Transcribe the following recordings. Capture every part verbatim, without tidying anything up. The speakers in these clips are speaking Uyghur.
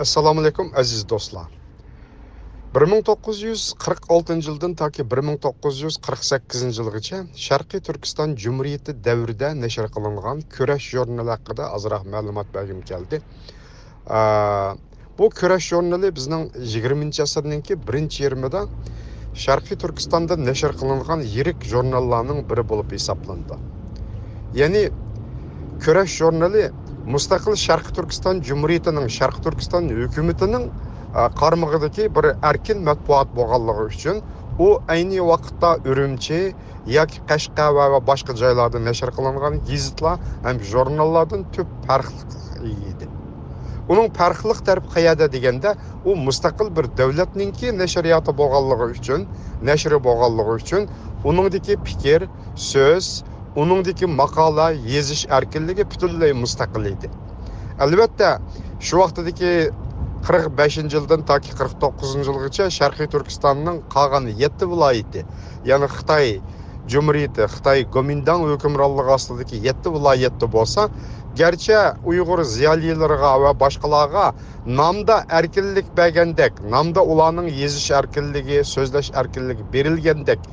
ئەسسالامۇئەلەيكۇم، ئەزىز دوستلار. بىر مىڭ توققۇز يۈز قىرىق ئالتىنچى يىلدىن تاكى بىر مىڭ توققۇز يۈز قىرىق سەككىزىنچى يىلغىچە شەرقىي تۈركىستان جۇمھۇرىيىتى دەۋرىدە نەشر قىلىنغان كۈرەش ژۇرنىلى ھەققىدە ئازراق مەلۇمات بەرگۈم كەلدى. ئا، بۇ كۈرەش ژۇرنىلى بىزنىڭ يىگىرمىنچى ئەسىرنىڭكى بىرىنچى يېرىمىدا شەرقىي تۈركىستاندا نەشر قىلىنغان يىرىك ژۇرناللارنىڭ بىرى بولۇپ ھېسابلىنىدۇ. يەنى كۈرەش ژۇرنىلى مۇستەقىل شەرقىي تۈركىستان جۇمھۇرىيىتىنىڭ، شەرقىي تۈركىستان ھۆكۈمىتىنىڭ، ئە، قارمىقىدىكى بىر ئەركىن مەتبۇئات بولغانلىقى ئۈچۈن، ئۇ ئەينى ۋاقىتتا ئۈرۈمچى ياكى قەشقەر ۋە، ۋە باشقا جايلاردا نەشر قىلىنغان گېزىتلار ھەم ژۇرناللاردىن تۈپ پەرقلىق ئىدى. ئۇنىڭ پەرقلىق تەرىپى قەيەردە دېگەندە، ئۇ مۇستەقىل بىر دۆلەتنىڭكى نەشرىياتى بولغانلىقى ئۈچۈن، نەشرى بولغانلىقى ئۈچۈن، ئۇنىڭدىكى پىكىر، سۆز، ئۇنىڭدىكى ماقالە يېزىش ئەركىنلىكى پۈتۈنلەي مۇستەقىل ئىدى. ئەلۋەتتە، شۇ ۋاقتىدىكى قىرىق بەشىنچى يىلدىن تاكى قىرىق توققۇزىنچى يىلغىچە شەرقىي تۈركىستاننىڭ قالغان يەتتە ۋىلايىتى، يەنى خىتاي جۇمھۇرىيىتى، خىتاي گومىنداڭ ھۆكۈمرانلىقى ئاستىدىكى يەتتە ۋىلايەتتە بولسا، گەرچە ئۇيغۇر زىيالىيلىرىغا ۋە باشقىلارغا نامدا ئەركىنلىك بەرگەندەك، نامدا ئۇلارنىڭ يېزىش ئەركىنلىكى، سۆزلەش ئەركىنلىكى بېرىلگەندەك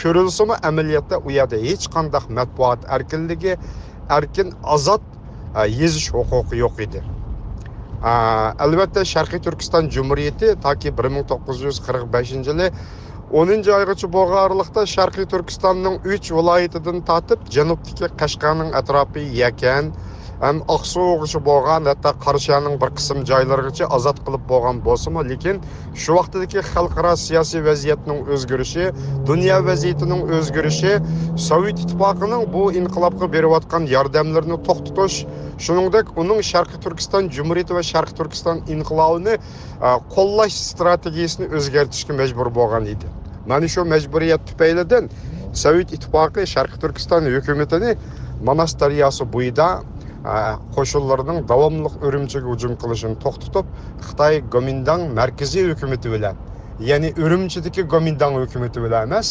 كۆرۈلسىمۇ، ئەمەلىيەتتە ئۇ يەردە ھېچقانداق مەتبۇئات ئەركىنلىكى، ئەركىن، ئازاد، ئە، يېزىش ھوقۇقى يوق ئىدى. ئە، ئەلۋەتتە، شەرقىي تۈركىستان جۇمھۇرىيىتى تاكى بىر مىڭ توققۇز يۈز قىرىق بەشىنچى يىلى ئونىنچى ئايغىچە بولغان ئارىلىقتا شەرقىي تۈركىستاننىڭ ئۈچ ۋىلايىتىدىن تارتىپ جەنۇبتىكى قەشقەرنىڭ ئەتراپى، يەكەن ھەم ئاقسۇغىچە بولغان، ھەتتا قاراشيارنىڭ بىر قىسىم جايلىرىغىچە ئازاد قىلىپ بولغان بولسىمۇ، لېكىن شۇ ۋاقتىدىكى خەلقئارا سىياسىي ۋەزىيەتنىڭ ئۆزگىرىشى، دۇنيا ۋەزىيىتىنىڭ ئۆزگىرىشى، سوۋېت ئىتتىپاقىنىڭ بۇ ئىنقىلابقا بېرىۋاتقان ياردەملىرىنى توختىتىش، شۇنىڭدەك ئۇنىڭ شەرقىي تۈركىستان جۇمھۇرىيىتى ۋە شەرقىي تۈركىستان ئىنقىلابىنى، ئە، قوللاش ئىستراتېگىيىسىنى ئۆزگەرتىشكە مەجبۇر بولغان ئىدى. مانا شۇ مەجبۇرىيەت تۈپەيلىدىن سوۋېت ئىتتىپاقى شەرقىي تۈركىستان ھۆكۈمىتىنى ماناس دەرياسى بويىدا، ئە، قوشۇنلىرىنىڭ داۋاملىق ئۈرۈمچىگە ھۇجۇم قىلىشىنى توختىتىپ، خىتاي گومىنداڭ مەركىزىي ھۆكۈمىتى بىلەن، يەنى ئۈرۈمچىدىكى گومىنداڭ ھۆكۈمىتى بىلەن ئەمەس،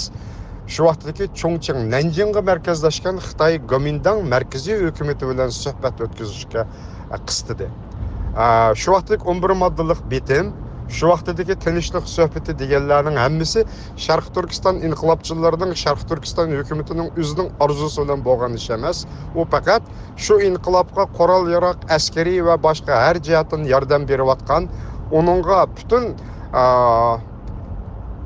شۇ ۋاقىتتىكى چۇڭچىڭ، نەنجىڭغا مەركەزلەشكەن خىتاي گومىنداڭ مەركىزىي ھۆكۈمىتى بىلەن سۆھبەت ئۆتكۈزۈشكە، ئە، قىستىدى. ئە، شۇ ۋاقىتتىكى ئون بىر ماددىلىق بېتىم، شۇ ۋاقىتتىكى تىنچلىق سۆھبىتى دېگەنلەرنىڭ ھەممىسى شەرقىي تۈركىستان ئىنقىلابچىلىرىنىڭ، شەرقىي تۈركىستان ھۆكۈمىتىنىڭ ئۆزىنىڭ ئارزۇسى بىلەن بولغان ئىش ئەمەس. ئۇ پەقەت شۇ ئىنقىلابقا قورال-ياراغ، ئەسكىرىي ۋە باشقا ھەر جەھەتتىن ياردەم بېرىۋاتقان، ئۇنىڭغا پۈتۈن، ئا،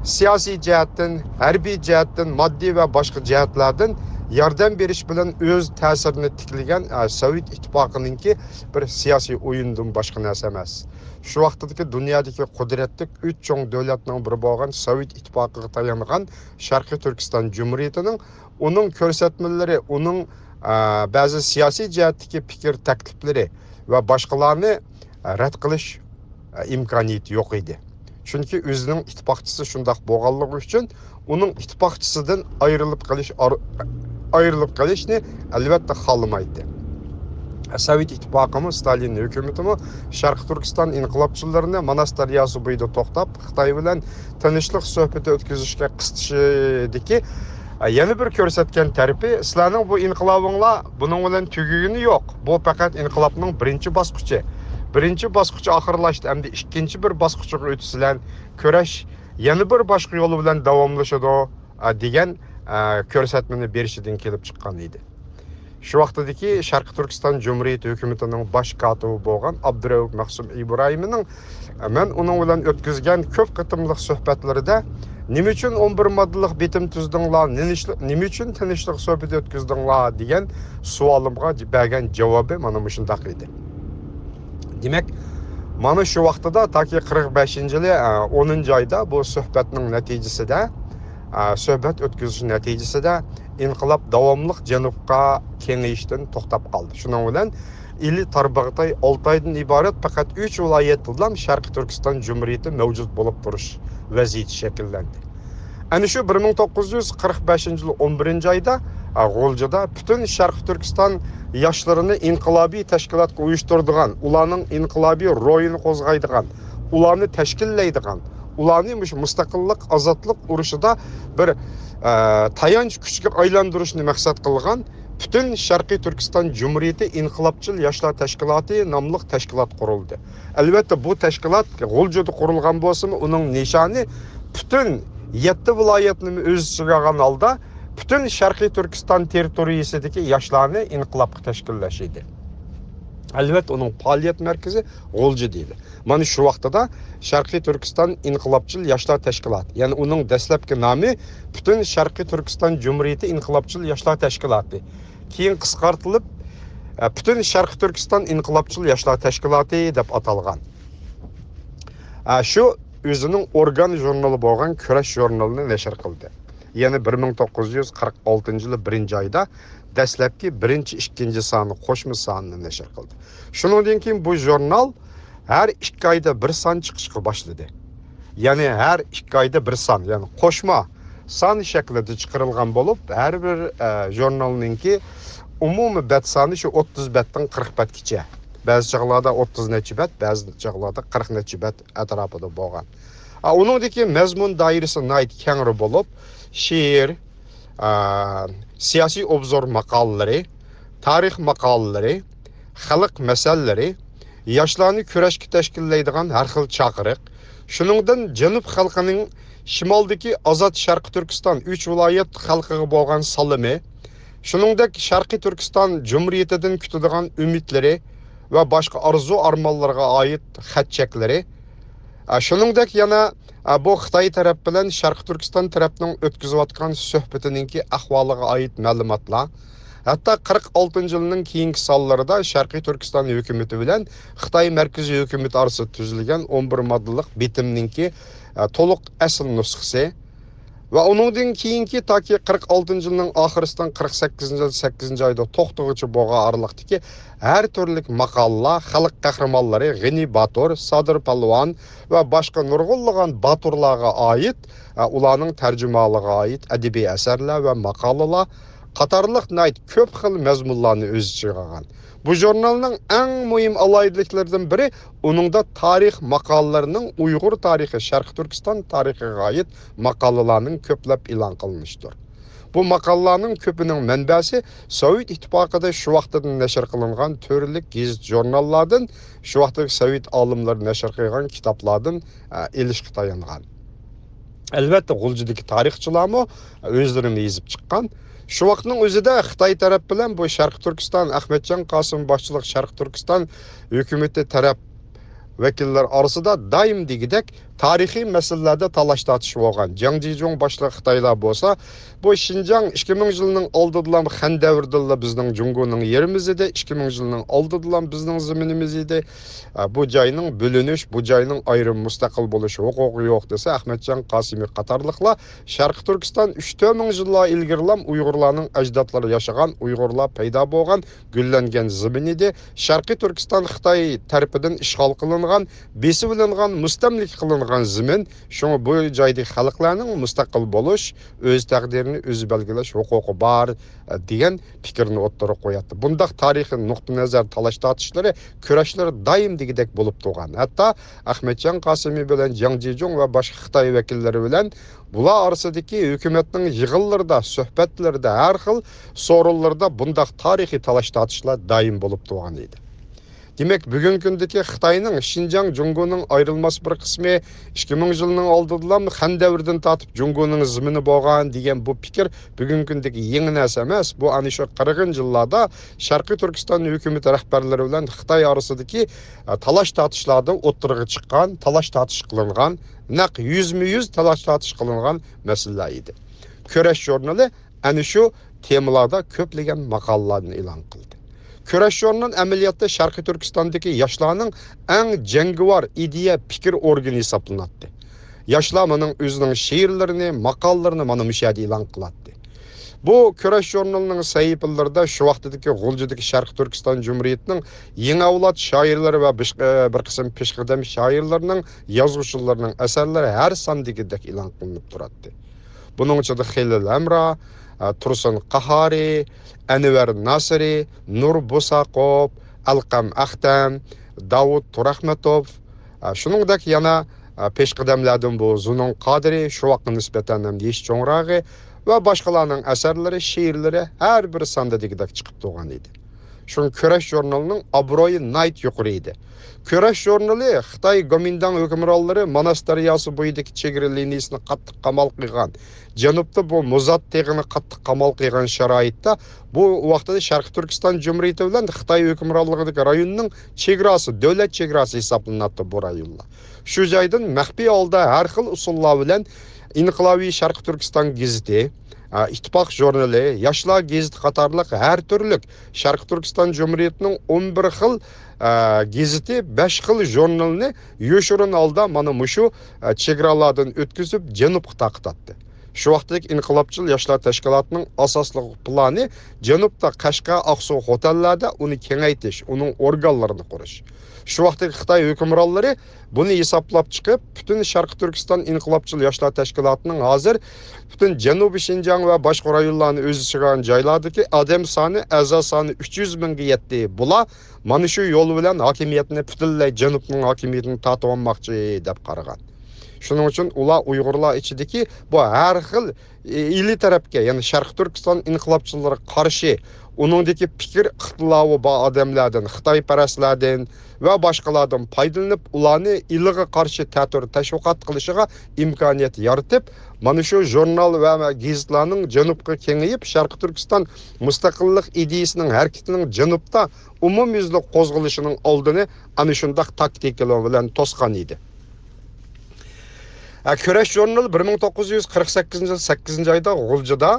سىياسىي جەھەتتىن، ھەربىي جەھەتتىن، ماددىي ۋە باشقا جەھەتلەردىن ياردەم بېرىش بىلەن ئۆز تەسىرىنى تىكلىگەن، ئا، سوۋېت ئىتتىپاقىنىڭكى بىر سىياسىي ئويۇندىن باشقا نەرسە ئەمەس. شۇ ۋاقىتتىكى دۇنيادىكى قۇدرەتلىك ئۈچ چوڭ دۆلەتنىڭ بىرى بولغان سوۋېت ئىتتىپاقىغا تايانغان شەرقىي تۈركىستان جۇمھۇرىيىتىنىڭ، ئۇنىڭ كۆرسەتمىلىرى، ئۇنىڭ، ئە، بەزى سىياسىي جەھەتتىكى پىكىر تەكلىپلىرى ۋە باشقىلارنى، ئە، رەت قىلىش، ئە، ئىمكانىيىتى يوق ئىدى. چۈنكى ئۆزىنىڭ ئىتتىپاقچىسى شۇنداق بولغانلىقى ئۈچۈن، ئۇنىڭ ئىتتىپاقچىسىدىن ئايرىلىپ قېلىش، ئار-، ئايرىلىپ قېلىشنى ئەلۋەتتە خالىمايتتى. سوۋېت ئىتتىپاقىمۇ، ستالىن ھۆكۈمىتىمۇ شەرقىي تۈركىستان ئىنقىلابچىلىرىنى ماناس دەرياسى بويىدا توختاپ، خىتاي بىلەن تىنچلىق سۆھبىتى ئۆتكۈزۈشكە قىستىشىدىكى، ئە، يەنە بىر كۆرسەتكەن تەرىپى، سىلەرنىڭ بۇ ئىنقىلابىڭلار بۇنىڭ بىلەن تۈگىگىنى يوق. بۇ پەقەت ئىنقىلابنىڭ بىرىنچى باسقۇچى. بىرىنچى باسقۇچى ئاخىرلاشتى، ئەمدى ئىككىنچى بىر باسقۇچىغا ئۆتىسىلەر، كۈرەش يەنە بىر باشقا يول بىلەن داۋاملىشىدۇ، ئە، دېگەن، ئە، كۆرسەتمىنى بېرىشىدىن كېلىپ چىققان ئىدى. شۇ ۋاقتىدىكى شەرقىي تۈركىستان جۇمھۇرىيىتى ھۆكۈمىتىنىڭ باش كاتىپى بولغان ئابدۇرەئۇپ مەخسۇم ئىبراھىمنىڭ، ئە، مەن ئۇنىڭ بىلەن ئۆتكۈزگەن كۆپ قېتىملىق سۆھبەتلىرىدە، «نېمە ئۈچۈن ئون بىر ماددىلىق بېتىم تۈزدۈڭلار؟ نېنىشلىق-، نېمە ئۈچۈن تىنچلىق سۆھبىتى ئۆتكۈزدۈڭلار؟» دېگەن سوئالىمغا ج-، بەرگەن جاۋابى مانا مۇشۇنداق ئىدى. دېمەك، مانا شۇ ۋاقتىدا تاكى قىرىق بەشىنچى يىلى، ئە، ئونىنچى ئايدا بۇ سۆھبەتنىڭ نەتىجىسىدە، ئە، سۆھبەت ئۆتكۈزۈش نەتىجىسىدە ئىنقىلاب داۋاملىق جەنۇبقا كېڭىيىشتىن توختاپ قالدى. شۇنىڭ بىلەن ئىلى تارباغاتاي، ئالتايدىن ئىبارەت پەقەت ئۈچ ۋىلايەتتىلا شەرقىي تۈركىستان جۇمھۇرىيىتى مەۋجۇت بولۇپ تۇرۇش ۋەزىيىتى شەكىللەندى. ئەنە شۇ بىر مىڭ توققۇز يۈز قىرىق بەشىنچى يىل ئون بىرىنچى ئايدا، ئە، غۇلجىدا پۈتۈن شەرقىي تۈركىستان ياشلىرىنى ئىنقىلابىي تەشكىلاتقا ئۇيۇشتۇرىدىغان، ئۇلارنىڭ ئىنقىلابىي روھىنى قوزغايدىغان، ئۇلارنى تەشكىللەيدىغان، ئۇلارنى مۇشۇ مۇستەقىللىق، ئازادلىق ئۇرۇشىدا بىر، ئە، تايانچ كۈچكە ئايلاندۇرۇشنى مەقسەت قىلغان پۈتۈن شەرقىي تۈركىستان جۇمھۇرىيىتى ئىنقىلابچىل ياشلار تەشكىلاتى ناملىق تەشكىلات قۇرۇلدى. ئەلۋەتتە، بۇ تەشكىلات غۇلجىدا قۇرۇلغان بولسىمۇ، ئۇنىڭ نىشانى پۈتۈن يەتتە ۋىلايەتنى ئۆز ئىچىگە ئالغان ھالدا پۈتۈن شەرقىي تۈركىستان تېررىتورىيىسىدىكى ياشلارنى ئىنقىلابقا تەشكىللەش ئىدى. ئەلۋەتتە، ئۇنىڭ پائالىيەت مەركىزى غۇلجىدا ئىدى. مانا شۇ ۋاقتىدا شەرقىي تۈركىستان ئىنقىلابچىل ياشلار تەشكىلاتى، يەنى ئۇنىڭ دەسلەپكى نامى پۈتۈن شەرقىي تۈركىستان جۇمھۇرىيىتى ئىنقىلابچىل ياشلار تەشكىلاتى، كېيىن قىسقارتىلىپ، ئە، پۈتۈن شەرقىي تۈركىستان ئىنقىلابچىل ياشلار تەشكىلاتى دەپ ئاتالغان. ئە، شۇ ئۆزىنىڭ ئورگان ژۇرنىلى بولغان كۈرەش ژۇرنىلىنى نەشر قىلدى. يەنى بىر مىڭ توققۇز يۈز قىرىق ئالتىنچى يىلى بىرىنچى ئايدا دەسلەپكى بىرىنچى، ئىككىنچى سانى، قوشما سانىنى نەشر قىلدى. شۇنىڭدىن كېيىن بۇ ژۇرنال ھەر ئىككى ئايدا بىر سان چىقىشقا باشلىدى. يەنى ھەر ئىككى ئايدا بىر سان، يەنى قوشما سان شەكلىدە چىقىرىلغان بولۇپ، ھەر بىر، ئە، ژۇرنالنىڭكى ئومۇمىي بەت سانى شۇ ئوتتۇز بەتتىن قىرىق بەتكىچە. بەزى چاغلاردا ئوتتۇز نەچچە بەت، بەزى چاغلاردا قىرىق نەچچە بەت ئەتراپىدا بولغان. ئا، ئۇنىڭدىكى مەزمۇن دائىرىسى ناھايىتى كەڭرى بولۇپ، شېئىر، ئا، سىياسىي ئوبزور ماقالىلىرى، تارىخ ماقالىلىرى، خەلق مەسەلىلىرى، ياشلارنى كۈرەشكە تەشكىللەيدىغان ھەر خىل چاقىرىق، شۇنىڭدىن جەنۇب خەلقىنىڭ شىمالدىكى ئازاد شەرقىي تۈركىستان ئۈچ ۋىلايەت خەلقىگە بولغان سالىمى، شۇنىڭدەك شەرقىي تۈركىستان جۇمھۇرىيىتىدىن كۈتىدىغان ئۈمىدلىرى ۋە باشقا ئارزۇ-ئارمانلىرىغا ئائىت خەت چەكلىرى، ئە، شۇنىڭدەك يەنە، ئە، بۇ خىتاي تەرەپ بىلەن شەرقىي تۈركىستان تەرەپنىڭ ئۆتكۈزۈۋاتقان سۆھبىتىنىڭكى ئەھۋالىغا ئائىت مەلۇماتلار، ھەتتا قىرىق ئالتىنچى يىلنىڭ كېيىنكى سانلىرىدا شەرقىي تۈركىستان ھۆكۈمىتى بىلەن خىتاي مەركىزىي ھۆكۈمىتى ئارىسىدا تۈزۈلگەن ئون بىر ماددىلىق بىتىمنىڭكى، ئە، تولۇق ئەسلى نۇسخىسى، ۋە ئۇنىڭدىن كېيىنكى تاكى قىرىق ئالتىنچى يىلنىڭ ئاخىرىسىدىن قىرىق سەككىزىنچى يىل سەككىزىنچى ئايدا توختىغۇچە بولغان ئارىلىقتىكى ھەر تۈرلۈك ماقالىلار، خەلق قەھرىمانلىرى غېنى باتۇر، سادىر پالۋان ۋە باشقا نۇرغۇنلىغان باتۇرلارغا ئائىت، ئە، ئۇلارنىڭ تەرجىمانلىرىغا ئائىت ئەدەبىي ئەسەرلەر ۋە ماقالىلەر قاتارلىق ناھايىتى كۆپ خىل مەزمۇنلارنى ئۆز ئىچىگە ئالغان. بۇ ژۇرنالنىڭ ئەڭ مۇھىم ئالاھىدىلىكلىرىدىن بىرى، ئۇنىڭدا تارىخ ماقالىلىرىنىڭ ئۇيغۇر تارىخى، شەرقىي تۈركىستان تارىخىغا ئائىت ماقالىلارنىڭ كۆپلەپ ئېلان قىلىنىشىدۇر. بۇ ماقالىلارنىڭ كۆپىنىڭ مەنبەسى سوۋېت ئىتتىپاقىدا شۇ ۋاقتىدا نەشر قىلىنغان تۈرلۈك گېزىت-ژۇرناللاردىن، شۇ ۋاقىتتىكى سوۋېت ئالىملىرى نەشر قىلغان كىتابلاردىن، ئە، ئېلىشقا تايانغان. ئەلۋەتتە، غۇلجىدىكى تارىخچىلارمۇ ئۆزلىرىمۇ يېزىپ چىققان. شۇ ۋاقىتنىڭ ئۆزىدە خىتاي تەرەپ بىلەن بۇ شەرقىي تۈركىستان، ئەخمەتجان قاسىم باشچىلىق شەرقىي تۈركىستان ھۆكۈمىتى تەرەپ ۋەكىللەر ئارىسىدا دائىم دېگۈدەك تارىخىي مەسىلىلەردە تالاش-تارتىش بولغان. جياڭ جيېجۇڭ باشلىق خىتايلار بولسا، بۇ شىنجاڭ ئىككى مىڭ يىلنىڭ ئالدىدىلا، خەن دەۋرىدىلا بىزنىڭ جۇڭگونىڭ يېرىمىز ئىدى، ئىككى مىڭ يىلنىڭ ئالدىدىلا بىزنىڭ زېمىنىمىز ئىدى. ئە، بۇ جاينىڭ بۆلۈنۈش، بۇ جاينىڭ ئايرىم مۇستەقىل بولۇش ھوقۇقى يوق دېسە، ئەخمەتجان قاسىمى قاتارلىقلار شەرقىي تۈركىستان ئۈچ تۆت مىڭ يىللار ئىلگىرىلا ئۇيغۇرلارنىڭ ئەجدادلىرى ياشىغان، ئۇيغۇرلار پەيدا بولغان، گۈللەنگەن زېمىن ئىدى. شەرقىي تۈركىستان خىتاي تەرىپىدىن ئىشغال قىلىنغان، بېسىۋېلىنغان، مۇستەملىكە قىلىنغان زېمىن. شۇڭا بۇ جايدىكى خەلقلەرنىڭ مۇستەقىل بولۇش، ئۆز تەقدىرىنى ئۆزى بەلگىلەش ھوقۇقى بار، ئە، دېگەن پىكىرنى ئوتتۇرىغا قوياتتى. بۇنداق تارىخىي نۇقتىئىنەزەر تالاش-تارتىشلىرى، كۈرەشلىرى دائىم دېگۈدەك بولۇپ تۇرغان. ھەتتا ئەخمەتجان قاسىمى بىلەن جياڭ جيېجۇڭ ۋە باشقا خىتاي ۋەكىللىرى بىلەن بۇلار ئارىسىدىكى ھۆكۈمەتنىڭ يىغىنلىرىدا، سۆھبەتلىرىدە، ھەر خىل سورۇنلىرىدا بۇنداق تارىخىي تالاش-تارتىشلار دائىم بولۇپ تۇرغان ئىدى. دېمەك، بۈگۈنكى كۈندىكى خىتاينىڭ شىنجاڭ جۇڭگونىڭ ئايرىلماس بىر قىسمى، ئىككى مىڭ يىلنىڭ ئالدىدىلا خەن دەۋرىدىن تارتىپ جۇڭگونىڭ زېمىنى بولغان دېگەن بۇ پىكىر بۈگۈنكى كۈندىكى يېڭى نەرسە ئەمەس. بۇ ئەنە شۇ قىرىقىنچى يىللاردا شەرقىي تۈركىستان ھۆكۈمىتى رەھبەرلىرى بىلەن خىتاي ئارىسىدىكى، ئە، تالاش-تارتىشلاردا ئوتتۇرىغا چىققان، تالاش-تارتىش قىلىنغان، نەق يۈزمۇ يۈز تالاش-تارتىش قىلىنغان مەسىلىلەر ئىدى. كۈرەش ژۇرنىلى ئەنە شۇ تېمىلاردا كۆپلىگەن ماقالىلارنى ئېلان قىلدى. كۈرەش ژۇرنىلى ئەمەلىيەتتە شەرقىي تۈركىستاندىكى ياشلارنىڭ ئەڭ جەڭگىۋار ئىدىيە، پىكىر ئورگىنى ھېسابلىناتتى. ياشلار مانا ئۆزىنىڭ شېئىرلىرىنى، ماقالىلىرىنى مانا مۇشۇ يەردە ئېلان قىلاتتى. بۇ كۈرەش ژۇرنىلىنىڭ سەھىپىلىرىدە شۇ ۋاقتىدىكى غۇلجىدىكى شەرقىي تۈركىستان جۇمھۇرىيىتىنىڭ يېڭى ئەۋلاد شائىرلىرى ۋە بىش-، بىر قىسىم پېشقەدەم شائىرلىرىنىڭ، يازغۇچىلىرىنىڭ ئەسەرلىرى ھەر سان دېگۈدەك ئېلان قىلىنىپ تۇراتتى. بۇنىڭ ئىچىدە خېلىل ھەمرا، ئە، تۇرسۇن قاھارى، ئەنۋەر ناسىرى، نۇر بوساقوف، ئەلقەم ئەختەم، داۋۇت تۇراخمەتوف، ئە، شۇنىڭدەك يەنە، ئە، پېشقەدەملەردىن بۇ زۇنۇن قادىرى، شۇ ۋاقىتقا نىسبەتەن ھەم يېشى چوڭراقى، ۋە باشقىلارنىڭ ئەسەرلىرى، شېئىرلىرى ھەر بىر ساندا دېگۈدەك چىقىپ تۇرغان ئىدى. شۇڭا كۈرەش ژۇرنىلىنىڭ ئابرۇيى ناھايىتى يۇقىرى ئىدى. كۈرەش ژۇرنىلى خىتاي گومىنداڭ ھۆكۈمرانلىرى ماناس دەرياسى بويىدىكى چېگرا لىنىيىسىنى قاتتىق قامال قىلغان، جەنۇبتا بۇ مۇزات تېغىنى قاتتىق قامال قىلغان شارائىتتا، بۇ ۋاقتىدا شەرقىي تۈركىستان جۇمھۇرىيىتى بىلەن خىتاي ھۆكۈمرانلىقىدىكى رايوننىڭ چېگراسى، دۆلەت چېگراسى ھېسابلىناتتى بۇ رايونلار. شۇ جايدىن مەخپىي ھالدا ھەر خىل ئۇسۇللار بىلەن ئىنقىلابىي شەرقىي تۈركىستان گېزىتى، ئىتتىپاق ژۇرنىلى، ياشلار گېزىتى قاتارلىق ھەر تۈرلۈك شەرقىي تۈركىستان جۇمھۇرىيىتىنىڭ ئون بىر خىل، ئە، گېزىتى، بەش خىل ژۇرنىلنى يوشۇرۇن ھالدا مانا مۇشۇ، ئە، چېگرالاردىن ئۆتكۈزۈپ، جەنۇبقا تارقىتاتتى. شۇ ۋاقىتتىكى ئىنقىلابچىل ياشلار تەشكىلاتىنىڭ ئاساسلىق پىلانى جەنۇبتا قەشقەر، ئاقسۇ، خوتەنلەردە ئۇنى كېڭەيتىش، ئۇنىڭ ئورگانلىرىنى قۇرۇش. شۇ ۋاقىتتىكى خىتاي ھۆكۈمرانلىرى بۇنى ھېسابلاپ چىقىپ، پۈتۈن شەرقىي تۈركىستان ئىنقىلابچىل ياشلار تەشكىلاتىنىڭ ھازىر پۈتۈن جەنۇبىي شىنجاڭ ۋە باشقا رايونلارنى ئۆز ئىچىگە ئالغان جايلاردىكى ئادەم سانى، ئەزا سانى ئۈچ يۈز مىڭغا يەتتى. بۇلار مانا شۇ يول بىلەن ھاكىمىيەتنى پۈتۈنلەي جەنۇبنىڭ ھاكىمىيىتىنى تارتىۋالماقچى دەپ قارىغان. شۇنىڭ ئۈچۈن ئۇلار ئۇيغۇرلار ئىچىدىكى بۇ ھەر خىل ئىلى تەرەپكە، يەنى شەرقىي تۈركىستان ئىنقىلابچىلىرىغا قارشى، ئۇنىڭدىكى پىكىر ئىختىلاپى بار ئادەملەردىن، خىتايپەرەسلەردىن ۋە باشقىلاردىن پايدىلىنىپ، ئۇلارنى ئىلىغا قارشى تەتۈر تەشۋىقات قىلىشىغا ئىمكانىيەت يارىتىپ، مانا شۇ ژۇرنال ۋە گېزىتلارنىڭ جەنۇبقا كېڭىيىپ، شەرقىي تۈركىستان مۇستەقىللىق ئىدىيىسىنىڭ ھەرىكىتىنىڭ جەنۇبتا ئومۇميۈزلۈك قوزغىلىشىنىڭ ئالدىنى ئەنە شۇنداق تاكتىكىلار بىلەن توسقان ئىدى. ئە، كۈرەش ژۇرنىلى بىر مىڭ توققۇز يۈز قىرىق سەككىزىنچى يىل سەككىزىنچى ئايدا غۇلجىدا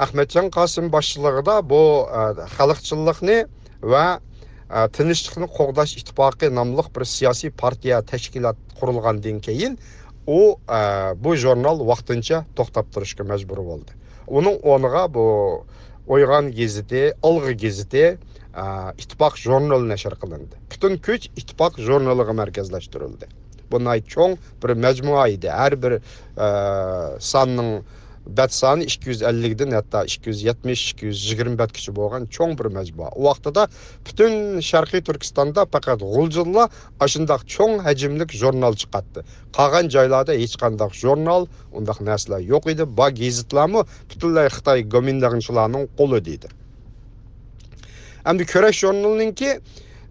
ئەخمەتجان قاسىم باشچىلىقىدا بۇ، ئە، خەلقچىللىقنى ۋە، ئە، تىنچلىقنى قوغداش ئىتتىپاقى ناملىق بىر سىياسىي پارتىيە تەشكىلات قۇرۇلغاندىن كېيىن، ئۇ، ئە، بۇ ژۇرنال ۋاقتىنچە توختاپ تۇرۇشقا مەجبۇر بولدى. ئۇنىڭ ئورنىغا بۇ ئويغان گېزىتى، ئالغا گېزىتى، ئە، ئىتتىپاق ژۇرنىلى نەشر قىلىندى. پۈتۈن كۈچ ئىتتىپاق ژۇرنىلىغا مەركەزلەشتۈرۈلدى. بۇ ناھايىتى چوڭ بىر مەجمۇئە ئىدى. ھەر بىر، ئە، ساننىڭ بەت سانى ئىككى يۈز ئەللىكتىن ھەتتا ئىككى يۈز يەتمىش، ئىككى يۈز يىگىرمە بەتكىچە بولغان چوڭ بىر مەجمۇئە. ئۇ ۋاقتىدا پۈتۈن شەرقىي تۈركىستاندا پەقەت غۇلجىدىلا ئاشۇنداق چوڭ ھەجىملىك ژۇرنال چىقاتتى. قالغان جايلاردا ھېچقانداق ژۇرنال، ئۇنداق نەرسىلەر يوق ئىدى. بار گېزىتلارمۇ پۈتۈنلەي خىتاي گومىنداڭچىلارنىڭ قولىدا ئىدى. ئەمدى كۈرەش ژۇرنىلىنىڭكى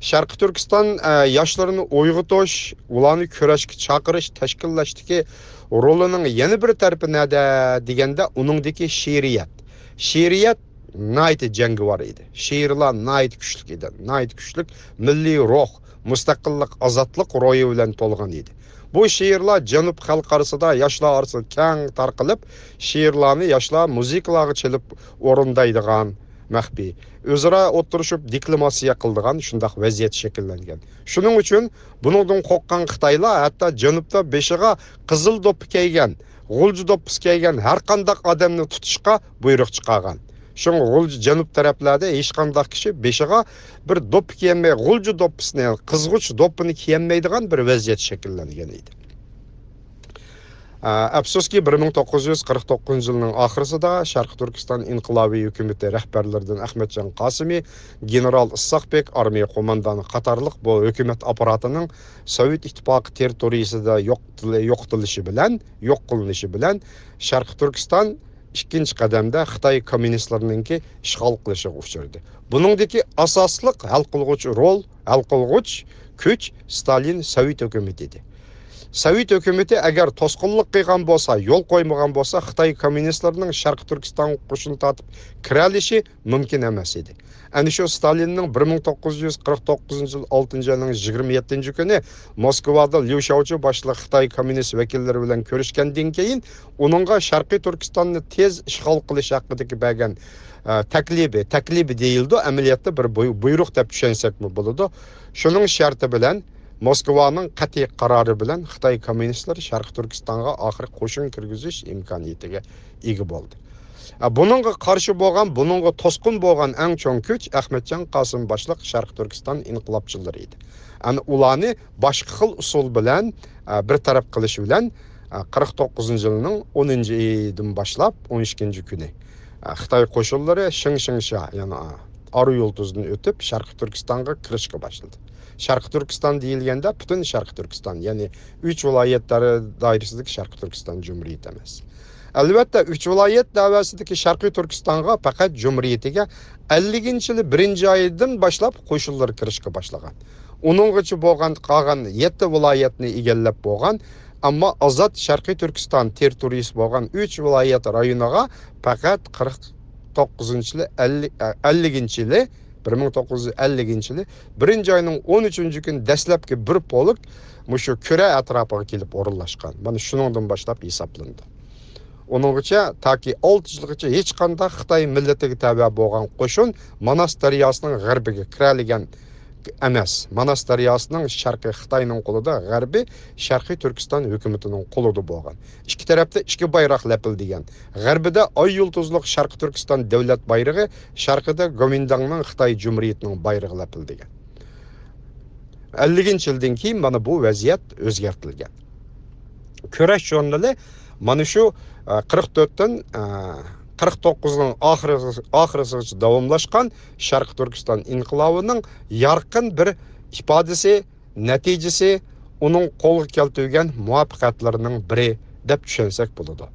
شەرقىي تۈركىستان، ئە، ياشلىرىنى ئويغىتىش، ئۇلارنى كۈرەشكە چاقىرىش، تەشكىللەشتىكى رولىنىڭ يەنە بىر تەرىپى نەدە دېگەندە، ئۇنىڭدىكى شېئىرىيەت. شېئىرىيەت ناھايىتى جەڭگىۋار ئىدى. شېئىرلار ناھايىتى كۈچلۈك ئىدى. ناھايىتى كۈچلۈك مىللىي روھ، مۇستەقىللىق، ئازادلىق روھى بىلەن تولغان ئىدى. بۇ شېئىرلار جەنۇب خەلقى ئارىسىدا، ياشلار ئارىسىدا كەڭ تارقىلىپ، شېئىرلارنى ياشلار مۇزىكىلارغا چېلىپ ئورۇندايدىغان، مەخپىي، ئۆزئارا ئوتتۇرىشىپ دېكلاماتسىيە قىلىدىغان شۇنداق ۋەزىيەت شەكىللەنگەن. شۇنىڭ ئۈچۈن بۇنىڭدىن قورققان خىتايلار ھەتتا جەنۇبتا بېشىغا قىزىل دوپپا كىيگەن، غۇلجا دوپپىسى كىيگەن ھەر قانداق ئادەمنى تۇتۇشقا بۇيرۇق چىقارغان. شۇڭا غۇلجا جەنۇب تەرەپلەردە ھېچقانداق كىشى بېشىغا بىر دوپپا كىيەلمەي، غۇلجا دوپپىسىنى، يەنى قىزغۇچ دوپپىنى كىيەلمەيدىغان بىر ۋەزىيەت شەكىللەنگەن ئىدى. ئە، ئەپسۇسكى، بىر مىڭ توققۇز يۈز قىرىق توققۇزىنچى يىلنىڭ ئاخىرىسىدا شەرقىي تۈركىستان ئىنقىلابىي ھۆكۈمىتى رەھبەرلىرىدىن ئەخمەتجان قاسىمى، گېنېرال ئىسساق بېك، ئارمىيە قوماندانى قاتارلىق بۇ ھۆكۈمەت ئاپپاراتىنىڭ سوۋېت ئىتتىپاقى تېررىتورىيىسىدا يوق-، يوقىتىلىشى بىلەن، يوق قىلىنىشى بىلەن، شەرقىي تۈركىستان ئىككىنچى قەدەمدە خىتاي كوممۇنىستلىرىنىڭكى ئىشغال قىلىشىغا ئۇچرىدى. بۇنىڭدىكى ئاساسلىق ھەل قىلغۇچ رول، ھەل قىلغۇچ كۈچ ستالىن سوۋېت ھۆكۈمىتى ئىدى. سوۋېت ھۆكۈمىتى ئەگەر توسقۇنلۇق قىلغان بولسا، يول قويمىغان بولسا، خىتاي كوممۇنىستلىرىنىڭ شەرقىي تۈركىستانغا قوشۇن تارتىپ كىرەلىشى مۇمكىن ئەمەس ئىدى. ئەنە شۇ ستالىننىڭ بىر مىڭ توققۇز يۈز قىرىق توققۇزىنچى يىل ئالتىنچى ئاينىڭ يىگىرمە يەتتىنچى كۈنى موسكۋادا ليۇ شياۋچۇ باشلىق خىتاي كوممۇنىست ۋەكىللىرى بىلەن كۆرۈشكەندىن كېيىن، ئۇنىڭغا شەرقىي تۈركىستاننى تېز ئىشغال قىلىش ھەققىدىكى بەرگەن، ئە، تەكلىپى، تەكلىپى دېيىلىدۇ، ئەمەلىيەتتە بىر بۇي-، بۇيرۇق دەپ چۈشەنسەكمۇ بولىدۇ. شۇنىڭ شەرتى بىلەن، موسكۋانىڭ قەتئىي قارارى بىلەن خىتاي كوممۇنىستلىرى شەرقىي تۈركىستانغا ئاخىرى قوشۇن كىرگۈزۈش ئىمكانىيىتىگە ئىگە بولدى. ئە، بۇنىڭغا قارشى بولغان، بۇنىڭغا توسقۇن بولغان ئەڭ چوڭ كۈچ ئەخمەتجان قاسىم باشلىق شەرقىي تۈركىستان ئىنقىلابچىلىرى ئىدى. ئەنە ئۇلارنى باشقا خىل ئۇسۇل بىلەن، ئە، بىر تەرەپ قىلىش بىلەن، ئە، قىرىق توققۇزىنچى يىلنىڭ ئونىنچى ئېيىدىن باشلاپ ئون ئىككىنچى كۈنى، ئە، خىتاي قوشۇنلىرى شىڭ شىڭشا، يەنى، ئە، ئارا يۇلتۇزدىن ئۆتۈپ، شەرقىي تۈركىستانغا كىرىشكە باشلىدى. شەرقىي تۈركىستان دېيىلگەندە، پۈتۈن شەرقىي تۈركىستان، يەنى ئۈچ ۋىلايەت دائىرىسىدىكى شەرقىي تۈركىستان جۇمھۇرىيىتى ئەمەس. ئەلۋەتتە، ئۈچ ۋىلايەت دەۋەسىدىكى شەرقىي تۈركىستانغا پەقەت جۇمھۇرىيىتىگە ئەللىكىنچى يىلى بىرىنچى ئايدىن باشلاپ قوشۇنلار كىرىشكە باشلىغان. ئۇنىڭغىچە بولغان قالغان يەتتە ۋىلايەتنى ئىگىلەپ بولغان، ئەمما ئازاد شەرقىي تۈركىستان تېررىتورىيىسى بولغان ئۈچ ۋىلايەت رايونىغا پەقەت قىرىق توققۇزىنچى يىلى، ئەللىك، ئەللىكىنچى يىلى، بىر مىڭ توققۇز يۈز ئەللىكىنچى يىلى بىرىنچى ئاينىڭ ئون ئۈچىنچى كۈنى دەسلەپكى بىر پولك مۇشۇ كۈرە ئەتراپىغا كېلىپ ئورۇنلاشقان. مانا شۇنىڭدىن باشلاپ ھېسابلىنىدۇ. ئۇنىڭغىچە تاكى ئالتە يىلغىچە ھېچقانداق خىتاي مىللىتىگە تەۋە بولغان قوشۇن ماناس دەرياسىنىڭ غەربىگە كىرەلىگەن ئەمەس. ماناس دەرياسىنىڭ شەرقى خىتاينىڭ قولىدا، غەربى شەرقىي تۈركىستان ھۆكۈمىتىنىڭ قولىدا بولغان. ئىككى تەرەپتە ئىككى بايراق لەپىلدىگەن. غەربىدە ئاي يۇلتۇزلۇق شەرقىي تۈركىستان دۆلەت بايرىقى، شەرقىدە گومىنداڭنىڭ خىتاي جۇمھۇرىيىتىنىڭ بايرىقى لەپىلدىگەن. ئەللىكىنچى يىلدىن كېيىن مانا بۇ ۋەزىيەت ئۆزگەرتىلگەن. كۈرەش ژۇرنىلى مانا شۇ، ئە، قىرىق تۆتتىن، ئە، قىرىق توققۇزنىڭ ئاخىرى، ئاخىرىغىچە داۋاملاشقان شەرقىي تۈركىستان ئىنقىلابىنىڭ يارقىن بىر ئىپادىسى، نەتىجىسى، ئۇنىڭ قولغا كەلتۈرگەن مۇۋەپپەقىيەتلىرىنىڭ بىرى دەپ چۈشەنسەك بولىدۇ.